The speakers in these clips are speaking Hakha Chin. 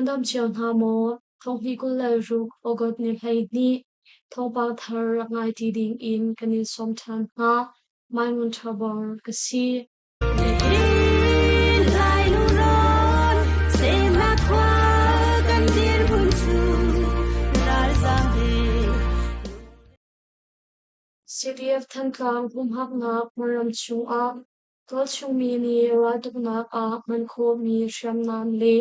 Nan dam cio hna maw? Thonghnih 26 August ni 12 thawngpang thar rak ngai ti ding in kan in sawm ṭhan hna. Maimun Ṭhabor ka si. CDF Thantlang humhaknak hmunram chungah tualchungmi nih raltuknak ah hman khawhmi hriamnam le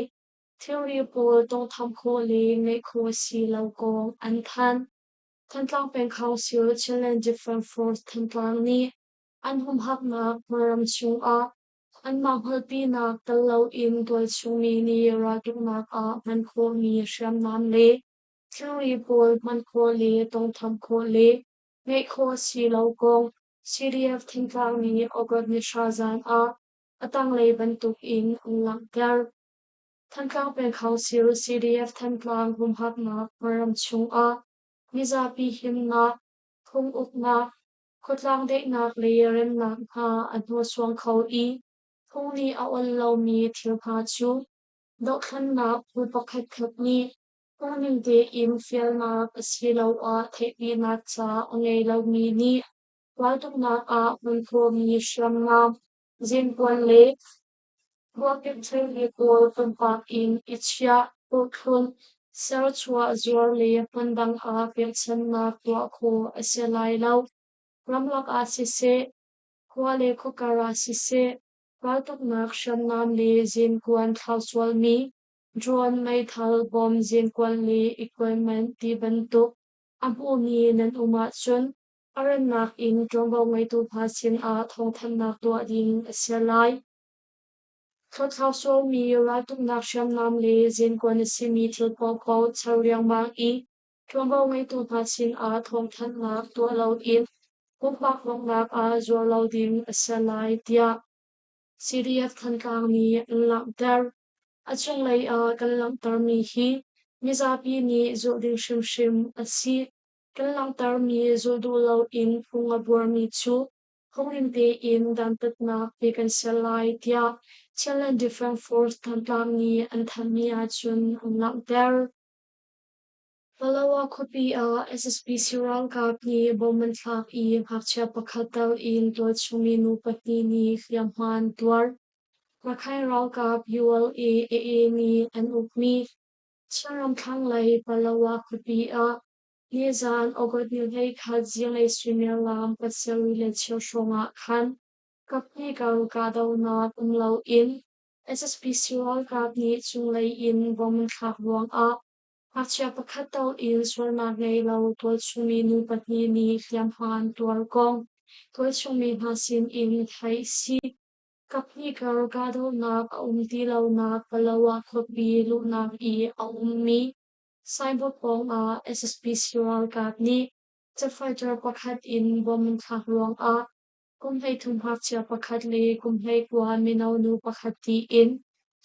thilri pawl tawnghtham khawh le ngeih khawh a si lo kong an thanh. Thantlang Peng Council Chinland Defence Force Thantlang nih an humhaknak hmunram chungah anmah hngalhpinak tel loin tualchungmi nih raltuknak ah hman khawhmi hriamnam le thilri pawl hman khawh le tawnghtham khawh le ngeih khawh a si lo kong CDF Thantlang nih August ni hra zan ah a tanglei bantuk in an langhter. Thantlang Peng Council CDF Thantlang humhaknak hmunram chungah mizapi himnak, phung uknak, khuatlang daihnak le remnak hna a hnursuang kho i phung nih a on lomi thil hna cu dohthlennak phu pakhatkhat nih phungning tein fialnak asiloah theihpinak ca a ngei lomi nih raltuknak ah hman khawhmi hriamnam, zinpuan le ruahpek thilri pawl pumpak in i chiah, pawhthlun, serchuah zuar le hmundang ah pekchanhnak tuah khawh a si lai lo. Ramlak ah siseh, khua le khuakar ah siseh, raltuknak hriamnam le zinkuan thlau sualmi, drone, meithal, bom, zinkuan le equipment ti bantuk a hmumi nan um ahcun a rannak in ṭuanvo ngeitu hna sinah thawngthanhnak tuah ding a si lai. Thlawthlau sualmi raltuknak hriamnam le zinkuan a simi thil paohpaoh char riangmang i ṭuanvo ngeitu hna sinah thawngthanhnak tuah loin pumpak hlawknak ah zuar lo ding a si lai, tiah CDF Thantlang nih an langhter. A cunglei ah kan langhtermi hi mizapi nih zulh ding hrimhrim a si. Kan langhtermi zulh duh loin phung a buarmi cu phungning tein dantatnak pe kan si lai, tiah Chinland Defence Force Thantlang nih an thanhmi ahcun an langhter. Palawa khuapi ah SSPC ralkap nih bom an thlak i ngakchia pakhat tal in tualchungmi nu pahnih nih hliamhma an tuar. Rakhine ralkap ULA AA nih an ukmi Chinram thlanglei Palawa khuapi ah nizaan August ni 11 zinglei suimilam pasarih le cheu hrawng ah khan kaphnih kar kahdohnak um loin SSPC ralkap nih cunglei in bom an thlak ruangah ngakchia pakhat tal in sualnak ngei lo tualchungmi nu pahnih nih hliamhma an tuar kong tualchungmi hna sin in theih a si. Kaphnih kar kahdohnak a um ti lonak Palawa khuapi luhnak i a ummi signboard pawngah SSPC ralkap nih jet fighter pakhat in bom an thlak ruangah kum 13 ngakchia pakhat le kum 19 mino nu pakhat tiin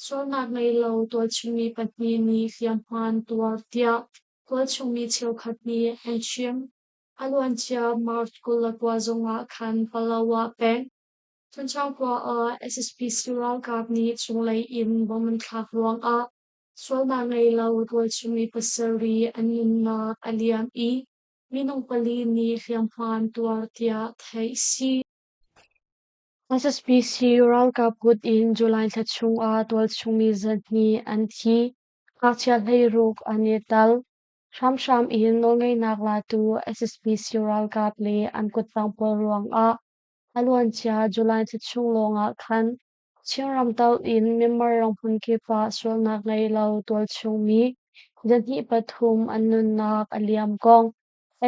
sualnak ngei lo tualchungmi pahnih nih hliamhma an tuar tiah tualchungmi cheukhat nih an chim. A luancia March 29 zongah khan Palawa peng Thantlang khua ah SSPC ralkap nih cunglei in bom an thlak ruangah sualnak ngei lo tualchungmi pasarih an nunnak a liam i minung pali nih hliamhma an tuar tiah theih a si. SSPC ralkap kut in July thla chungah tualchungmi zahnih an thi, ngakchia 16 an i tel. Hramhram in nawlngeihnak latu SSPC ralkap le an kuttang pawl ruangah a luancia July thla chung lawngah khan Chinram tal in Myanmar ram hmunkip ah sualnak ngei lo tualchungmi zahnih pathum an nunnak a liam kong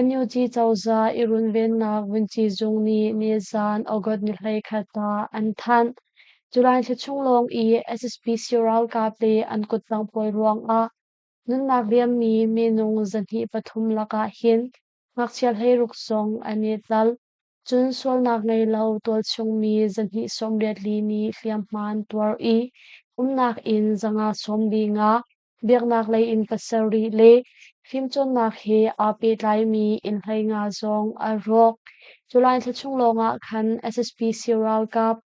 NUG cozah i runvennak vunci zung nih nizaan August ni 11 ah an thanh. July thla chung lawng i SSPC ralkap le an kuttang pawl ruangah nunnak liammi minung zahnih pathum lakah hin ngakchia 16 zong an i tel. Cun sualnak ngei lo tualchungmi zahnih 84 nih hliamhma an tuar i umnak inn 545, biaknak lei inn pasarih le fimcawnnak he aa pehtlaimi inn 15 zong a rawk. July thla chung lawngah khan SSPC ralkap.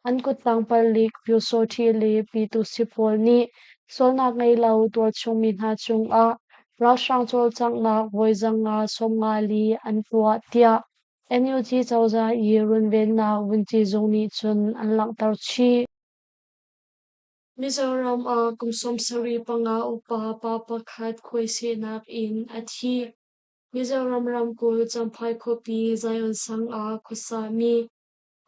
An kuttang palik Pyusawhti le Pyitusi pawl nih sualnak ngei lo tualchung mi hna cungah ralhrang cawlcanghnak voi 554 an tuah tiah NUG cozah i runvennak vunci zung nih cun an langhter chih. Mizoram ah kum 75 upa pa pakhat khuaisehnak in a thi. Mizoram ramkulh Champhai khuapi Zion sang ah khuasami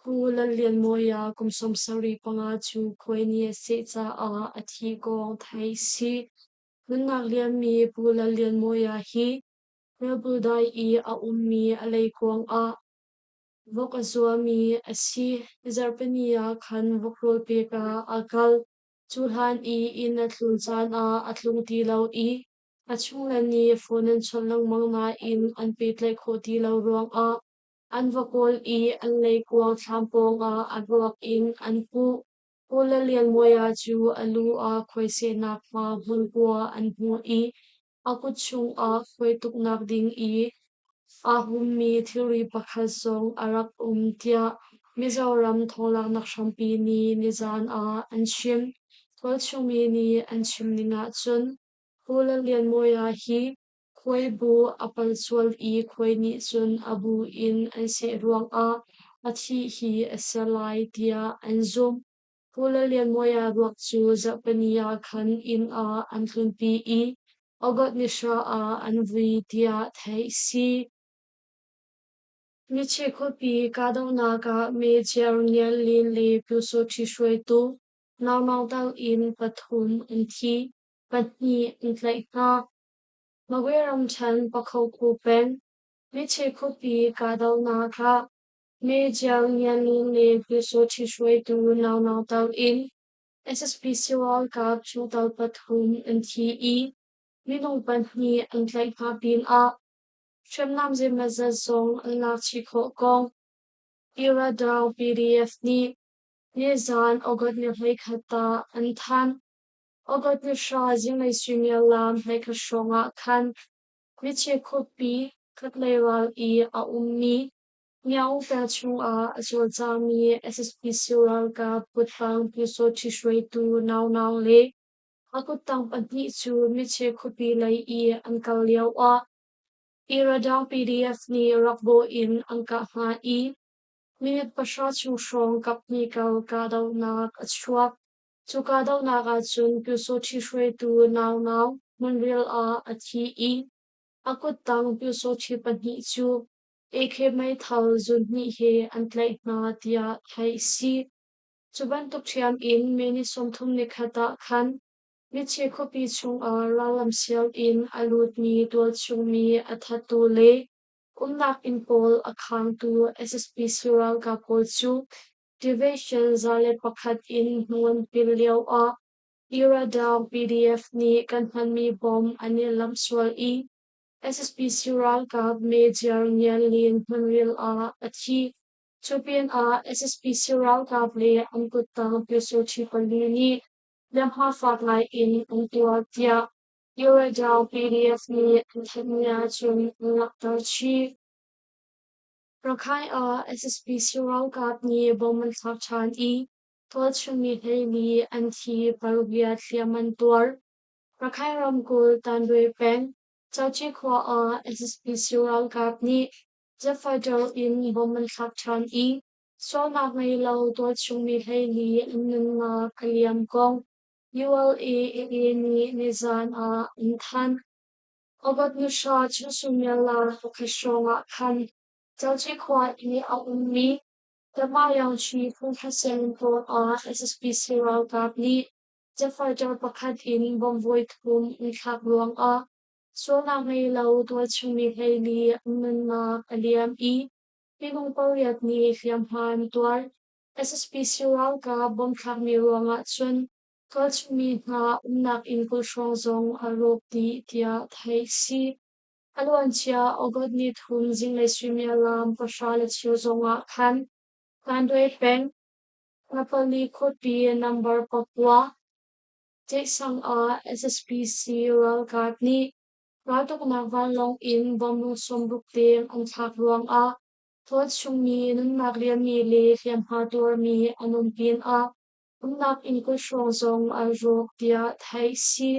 Pu Lallianmawia kum 75 cu khuai nih a seh caah a thih kong theih si. Nunnak liammi Pu Lallianmawia hi Melbuldai i a ummi a leikuang ah Vok a zuami a si. Zarhpini ah khan vok rawl pek ah aa kal. Cu hlan i inn a tlun caan ah a tlung ti lo i a chungle nih phone an chawnh lengmang nain an pehtlaih khawh ti lo ruangah an va kawl i an leikuang thlam pawngah a ruak in an hmuh. Pu Lallianmawia cu a lu ah khuaisehnak hma hmunkua an hmuh i a kut chungah khuai tuknak ding i aa hummi thilri pakhat zong a rak um tiah Mizoram thawnglaknak hrampi nih nizaan ah an chim. Tualchungmi nih an chim ning ahcun Pu Lallianmawia hi khuai bu a pal sual i khuai nih cun a bu in an seh ruangah a thih hi a si lai tiah an zumh. Pu Lallianmawia ruak cu zarhpini ah khan inn ah an tlunpi i August ni hra ah an vui tiah theih si. Michi khuapi kahdohnak ah Major Ngial Lin le Pyusawhti hruaitu Naung Tal in pathum an thi, pahnih an tlaih hna. Magwe ramṭhen Pakhoku peng Michi khuapi kahdohnak ah Major Ngial Lin le Pyusawhti hruaitu Naung Tal in SSPC ralkap chungtel pathum an thi i minung pahnih an tlaih hna pinah hriamnam zeimawzat zong an lak chih khawh kong Iradaw PDF nih nizaan August ni 21 ah an thanh. August ni 10 zinglei suimilam 11 hrawng ah khan Michi khuapi khatlei ral i a ummi Myaung peng chungah a cawlcangmi SSPC ralkap kuttang Pyusawhti hruaitu Naung Naung le a kuttang pahnih cu Miche khuapi lei i an kal lioah Iradang PDF nih rakbawh in an kah hna i minute 0 chung hrawng kaphnih kal kahdohnak a chuak. Cu kahdohnak ahcun Pyusawhti hruaitu Naung Naung hmunrial ah a thi i a kuttang Pyusawhti pahnih cu AK meithal zunhnih he an tlaih hna tiah theih a si. Cu bantuk ṭhiam in May ni 31 ah khan Michi khuapi chungah rallam sial in a lutmi tualchungmi a thattu le umnak inn pawl a khaangtu SSPC ralkap pawl cu Division 101 in hnu an pil lioah Iradaw PDF nih kan hmanmi bom an i lamh sual i SSPC ralkap Major Ngial Lin hmunril ah a thi. Cu pinah SSPC ralkap le an kuttang Pyusawhti pali nih hliamhma fak ngai in an tuar tiah Iradaw PDF nih an thanhmi ahcun an langhter chih. Rakhine ah SSPC ralkap nih bom an thlak ṭhan i tualchungmi 14 an thi, pariat hliam an tuar. Rakhine ramkulh Tanwe peng Cauci khua ah SSPC ralkap nih jet fighter in bom an thlak ṭhan i sualnak ngei lo tualchungmi 14 an nunnak a liam kong ULA nih nizaan ah an thanh. August ni 3 chunsumiala pakhat hrawng ah khan Cauci khua i a ummi Damayaungchi phungthlasen pawl ah SSPC ralkap nih Jet fighter pakhat in bom voithum an thlak ruangah sualnak ngei lo tualchungmi 14 an nunnak a liam i minung pariat nih hliamhma an tuar. SSPC ralkap bom thlakmi ruangah cun tualchungmi hna umnak inn 20 hrawng zong a rawk dih tiah theih a si. A luancia August ni thum zinglei suimilam 10:15 zongah khan Tanwe peng Napoli khuapi number 9 Ceihsang ah SSPC ralkap nih raltuknak vanlawng in bomb 60 deng an thlak ruangah Tualchungmi nunnak liammi le hliamhma tuarmi an um pinah umnak inn kul hrawng zong an rawk tiah theih si.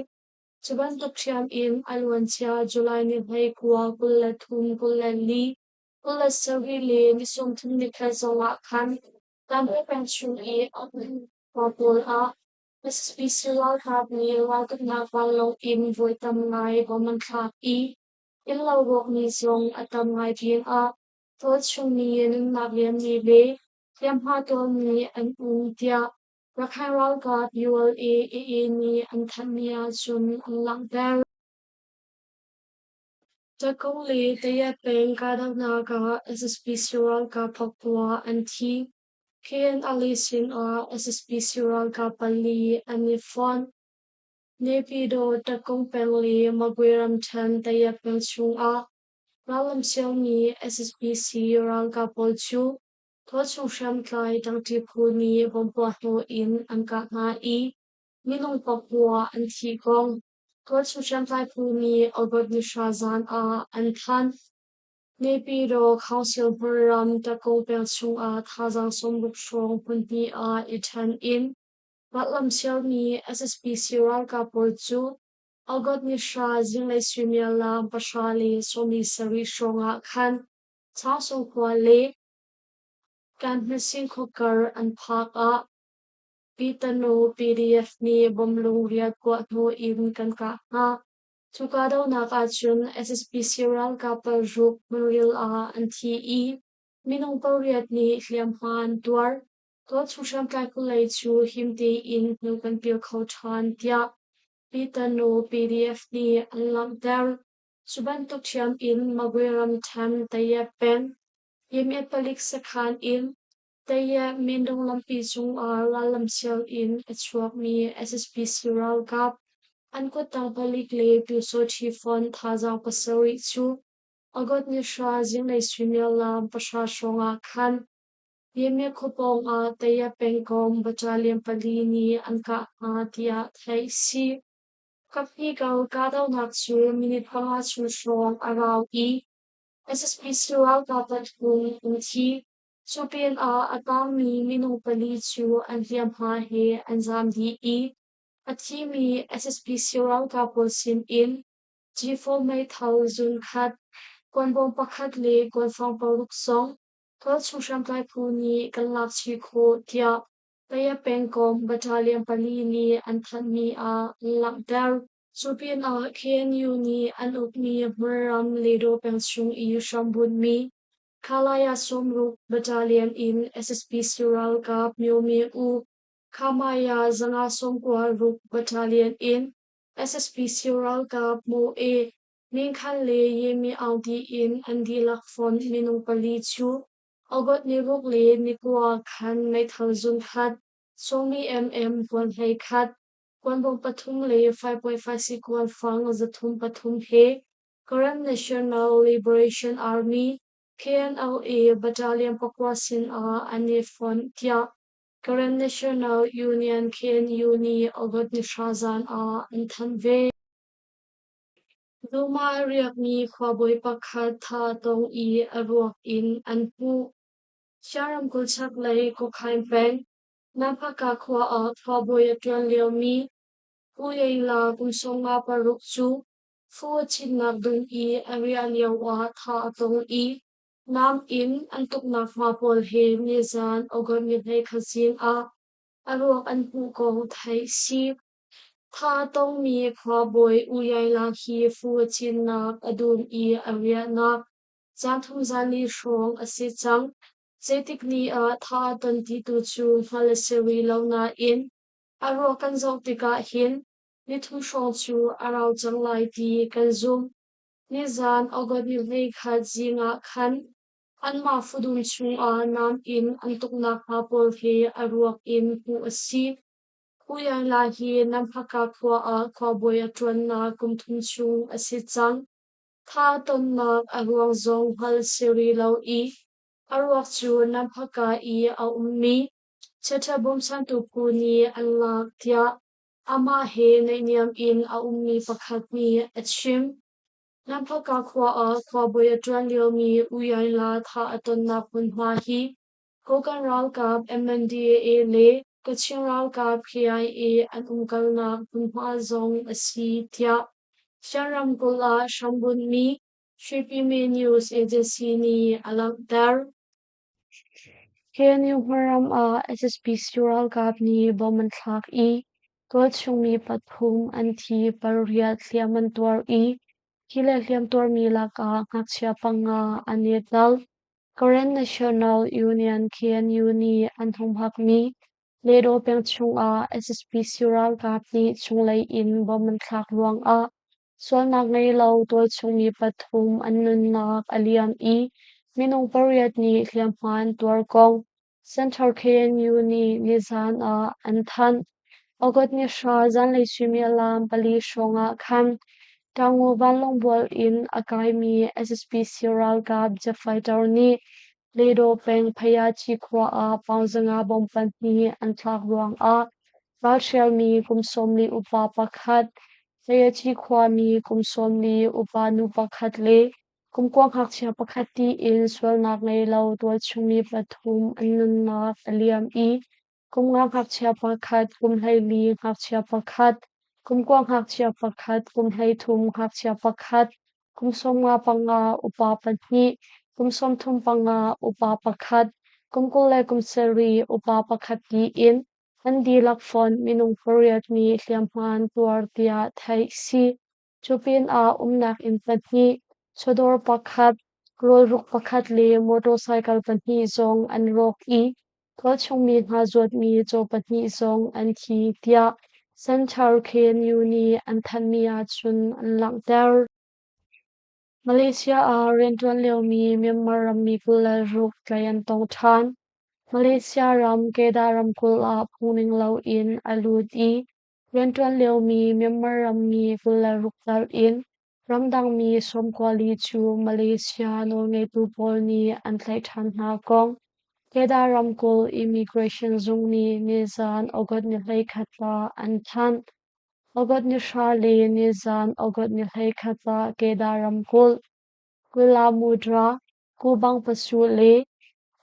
Cu bantuk ṭhiam in a luancia July ni 29, 23, 24, 27 le ni 30 nikhat zongah khan Tanwe peng chung i a um khua pawl ah SSPC ralkap nih raltuknak vanlawng in voi tam ngai bom an thlak i innlo rawkmi zong a tam ngai pinah tualchungmi nunnak liammi le hliamhma tuarmi an um tiah Rakhine ralkap ULA-AA nih an thanhmi ahcun an langhter. Takung le Tayat peng kahdohnak ah SSPC ralkap pakua an thi. KNLA sinah SSPC ralkap pali an i fonh. Naypyidaw, Takung peng le Magwe ramṭhen Tayat peng chungah rallam sialmi SSPC ralkap pawl cu tualchung hriamtlai ṭangṭi phu nih bomb puahhnawh in an kah hna i minung pakua an thi kong tualchung hriamtlai phu nih August ni 10 zan ah an thanh. Naypyidaw Council hmunram Takung peng chungah thazaang 60 hrawng hmunhnih ah i ṭhen in rallam sialmi SSPC ralkap pawl cu August ni 10 zinglei suimilam 10:47 hrawng ah khan Changsung khua le Kanhmasing khuakar an phak ah Pitanu PDF nih bomlung riat kuah hnu in kan kah hna. Cu kahdohnak ahcun SSPC ralkap paruk hmunril ah an thi i minung pariat nih hliamhma an tuar. Tualchung hriamtlai phu lei cu him tein hnu kan pil kho ṭhan tiah Pitanu PDF nih an langhter. Cu bantuk ṭhiam in Magwe ramṭhen Tayep peng Yemyat palik sakhan in Tayep Mindung lampi cungah rallam sial in a chuakmi SSPC ralkap an kuttang palik le Pyusawṭhi fonh thazaang pasarih cu August ni 10 zinglei suimilam 9 hrawngah khan Yemyat khua pawngah Tayep pengkomh battalion pali nih an kah hna tiah theih a si. Kaphnih kal kahdohnak cu minute 5 chung hrawng a rau i SSPC ralkap pathum an thi. Cu pinah a tangmi minung pali cu an hliamhma he an zaam dih i a thimi SSPC ralkap pawl sinin G4 meithal zun khat, kuanbawm pakhat le kuanfang paruk zong tualchung hriamtlai phu nih kan lak chih khawh tiah Taya pengkomh battalion pali nih an thanhmi ah an langhter. Cu pinah KNU nih an ukmi hmunram Ledo peng chung i hrambunhmi Khalaya 60 Battalion in SSPC ralkap Myo Mye U, Khamaya 596 Battalion in SSPC ralkap Moe Mingkhan le Ye Mi Aung tiin an dihlak fonh minung pali cu August ni 6 le ni 9 khan meithal zun khat, 40 mm kuan 11, kuanbawm pathum le 5.5 kuan fang 303 he Karen National Liberation Army KNLA Battalion 9 sinah an i fonh tiah Karen National Union KNU nih August ni 10 zan ah an thanh ve. Duma a riakmi khuabawi pakhat tha a tong i a ruak in an hmuh. Shan ramkulh chaklei Kokhain peng, Namphaka khua ah khuabawi a ṭuan liomi Pu Yeila kum 56 cu fu a chitnak dum i a riah lioah tha a tong i nam in an tuknak hma pawl he nizan August ni 21 zing ah a ruak an hmuh kong theih si. Tha a tongmi khuabawi U Yaila hi fu a cinnak a dum i a riahnak zaanthum zaanli hrawng a si cang. Zeitik ni ah tha a ton ti tu cu hngalh a si rih lo nain a ruak kan zoh tikah hin nithum hrawng cu a rau cang lai ti kan zumh. Nizaan August ni 21 zing ah khan anmah fudum chungah nam in an tuknak hna pawl he a ruak in hmuh a si. U Yaila hi Namphaka khua ah khuabawi a ṭuannak kum thum chung a si cang. Tha tonnak a ruang zong hngalh a si rih lo i a ruak cu Namphaka i a ummi Chiatṭha bawmchantu phu nih an lak tiah amah he naihniam in a ummi pakhat nih a chim. Lamphaka khua ah khuabawi a ṭuan liomi U Yaing La thah a tonnak hmunhma hi Kokang ralkap MNDAA le Kachin ralkap KIA an umkalnak hmunhma zong a si tiah Shan ramkulh ah hrambunhmi Shwepyme News Agency nih a langhter. KNU hmunram ah SSPC ralkap nih bomb an thlak i tualchung mi pathum an thi, pariat hliam an tuar i thi le hliam tuarmi lakah ngakchia panga an i tel. Karen National Union KNU nih an humhakmi Ledaw peng chungah SSPC ralkap nih chunglei in bomb an thlak ruangah sualnak ngei lo tualchung mi pathum an nunnak a liam i minung pariat nih hliamhma an tuar kong Central KNU nih nizan ah an thanh. August ni hra zanlei suimilam 4 hrawng ah khan Taungu vanlawngbual in a kaimi SSPC ralkap jet fighter nih Ledaw peng Phayaci khua ah paungzanga bomb pahnih an thlak ruangah ralhrialmi kum 40 upa pakhat, Phayaci khuami kum 40 upa nu pakhat le kum kua ngakchia pakhat tiin sualnak ngei lo tualchungmi pathum an nunnak a liam i kum nga ngakchia pakhat, kum 14 ngakchia pakhat, kum kua ngakchia pakhat, kum 13 ngakchia pakhat, kum 55 upa pahnih, kum 35 upa pakhat, kum 20 le kum 7 upa pakhat tiin an dihlak fonh minung pariat nih hliamhma an tuar tiah theih si. Cu pinah umnak inn pahnih, chawdawr pakhat, rawlruk pakhat le motorcycle pahnih zong an rawk i tualchungmi hna zuatmi caw pahnih zong an thi tiah Central KNU nih an thanhmi ahcun an langhter. Malaysia ah rianṭuan liomi Myanmar rammi 26 tlaih an tong ṭhan. Malaysia ram Kedah ramkulh ah phungning loin a lut i rianṭuan liomi Myanmar rammi 26 tal in ramdangmi 94 cu Malaysia nawlngeitu pawl nih an tlaih ṭhan hna kong Kedah ramkulh Immigration zung nih nizan August ni 21 ah an thanh. August ni 10 le nizan August ni 21 ah Kedah ramkulh Kuala Mudra, Kubang Pasu le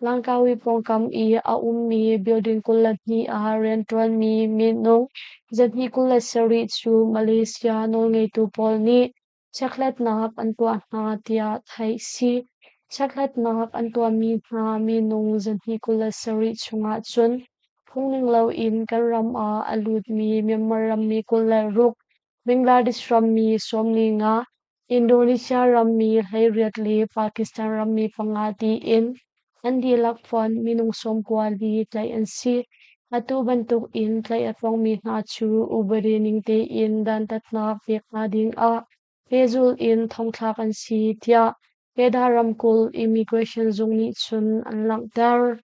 Langkawi pawngkam i a ummi building 22 ah rianṭuanmi minung 227 cu Malaysia nawlngeitu pawl nih chekhlatnak an tuah hna tiah theih si. Chekhlatnak an tuahmi hna minung 227 chungah cun phungning loin kan ram ah a lutmi Myanmar rammi 26, Bangladesh rammi 45, Indonesia rammi 18 le Pakistan rammi panga tiin an dihlak fonh minung 94 tlaih an si. Atu bantuk in tlaih a tongmi hna cu upadi ning tein dantatnak pek hna ding ah pehzulh in thongthlak an si tiah Kedah ramkulh Immigration zung nih cun an langhter.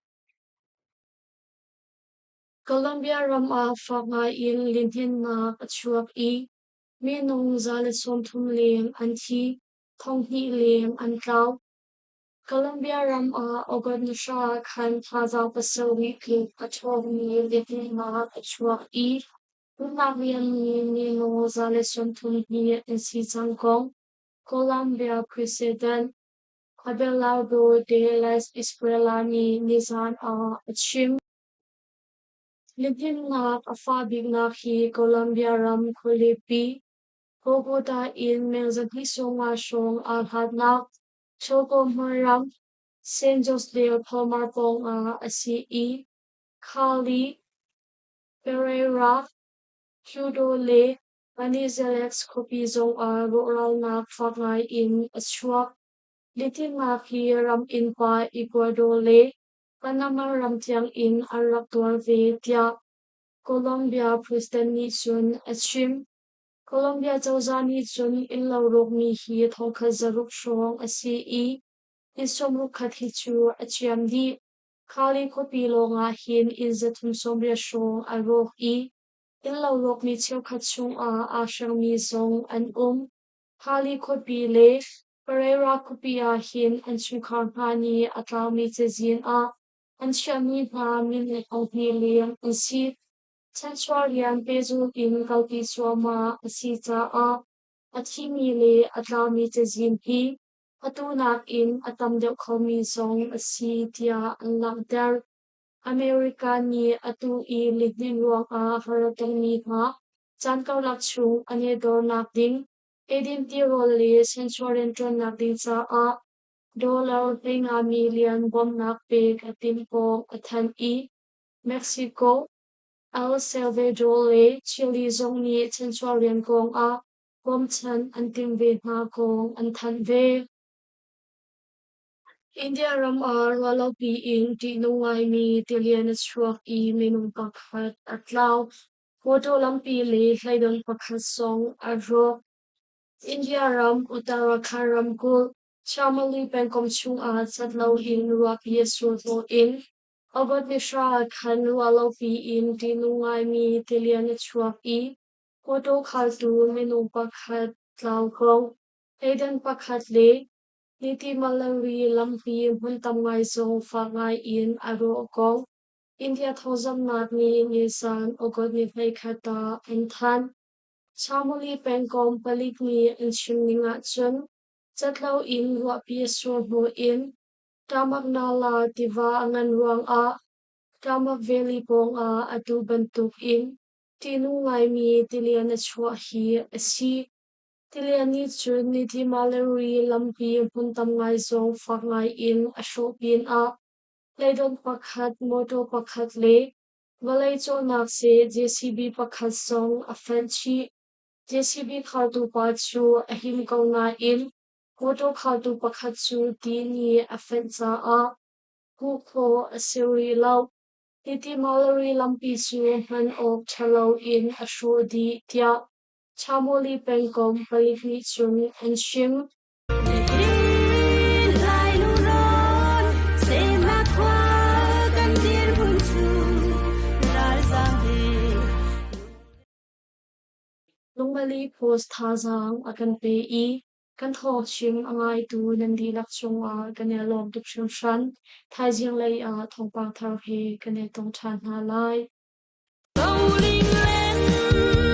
Colombia ram ah fak ngai in lihninnak a chuak i minung 130 leng an thi, 2000 leng an tlau. Colombia ram ah August ni hra khan thazaang pasarih tluk a ṭhawngmi lihninnak a chuak i nunnak liammi minung 130 hi an si cang kong Colombia President Abelardo de las Espriella nih nizan ah a chim. Lihninnak a fah biknak hi Colombia ram khualipi Bogota in meng 250 hrawng aa hlatnak Choco hmunram San Jose del Palmar pawngah a si i Cali, Pereira, Quito le Manizales khuapi zongah rawhralnak fak ngai in a chuak. Lihninnak hi ram innpa Ecuador le Panama ram tiangin an rak tuar ve tiah Colombia president nih cun a chim. Colombia cozah nih cun innlo rawkmi hi 1600 hrawng a si i inn 61 hi cu a ciam dih. Cali khuapi lawngah hin inn 380 hrawng a rawk i innlo rawkmi cheukhat chungah aa hrengmi zong an um. Cali khuapi le Pereira khuapi ah hin an chungkhar hna nih a tlaumi cazin ah an chiahmi hna min le hnih leng an si. Chanchuah rian pehzulh in kalpi cuahmah a si caah A thimi le a tlaumi cazin hi atu nakin a tam deuh khomi zong a si tiah an langhter. America nih atu i lihnin ruangah har a tongmi hna caan karlak chung an i dornak ding eidin tirawl le senchuah rianṭuannak ding caah dollar 15 million bawmhnak pek a timh kong a thanh i Mexico, El Salvador le Chile zong nih chanchuah rian kongah bawmchan an timh ve hna kong an thanh ve. India ram ah ruahlopi in ṭihnung ngaimi tilian a chuak i minung pakhat a tlau. Mawṭaw lampi le hleidon pakhat zong a rawk. India ram Uttarakhand ramkulh Chamoli pengkomh chungah cat loin ruahpi a sur hnawh in August ni hra ah khan ruahlopi in ṭihnung ngaimi tilian a chuak i mawṭaw khaltu minung pakhat tlau kong, eidin pakhat le Nitimalari lampi hmun tam ngai zong fak ngai in a rawh ko. India thawngzamhnak nih nizan August ni 11 ah an thanh. Chamoli pengkomh palik nih an chim ning ahcun catlo in ruahpi a sur hnu in Tamaknala tiva a ngan ruangah Tamak Valley pawngah atu bantuk in ṭihnung ngaimi tilian a chuah hi a si. Tilian nih cun Nitimalari lampi hmun tam ngai zong fak ngai in a hrawh pinah leidawt pakhat, mawṭaw pakhat le vawlei cawhnak seh JCB pakhat zong a fenh chih. JCB khaltu pa cu a him ko nain mawṭaw khaltu pakhat cu ti nih a fenh caah hmuh khawh a si rih lo. Nitimalari lampi cu hman awk ṭha loin a hrawh dih tiah Chamoli pengkomh palik nih cun an chim. Lungmali Post thazaang a kan pe i kan thawngchim a ngaitu nan dihlak cungah kan i lawm tuk hringhran. Thaizing lei ah thawngpang thar he kan i tong ṭhan hna lai. Roling len.